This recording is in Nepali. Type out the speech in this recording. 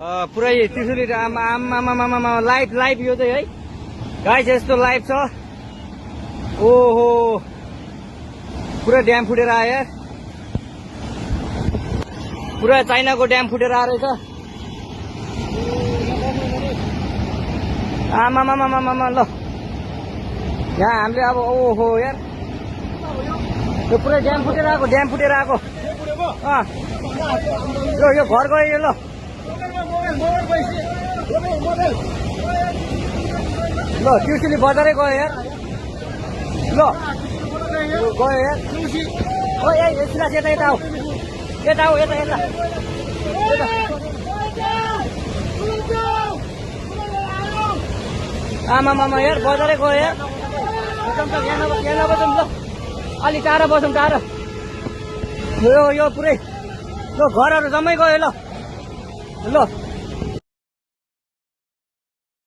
पुरै त्रिशुली आमा लाइभ यो चाहिँ है गाइस यस्तो लाइभ छ। ओहो पुरा ड्याम फुटेर आयो यार, पुरा चाइनाको ड्याम फुटेर आएर छ। आमामामामामा ल यहाँ हामीले अब ओहो यार यो पुरै ड्याम फुटेर आएको यो घर गयो यो। ल ल त्रिशुली बजारै गयो यार। ल गयो यार। ओ यता यता आऊ यता आऊ यता यता आमामामा यार बजारै गयो यार। यहाँ नबसौँ ल, अलि टाढा बसौँ टाढा। यो पुरै ल घरहरू जम्मै गयो ल। ल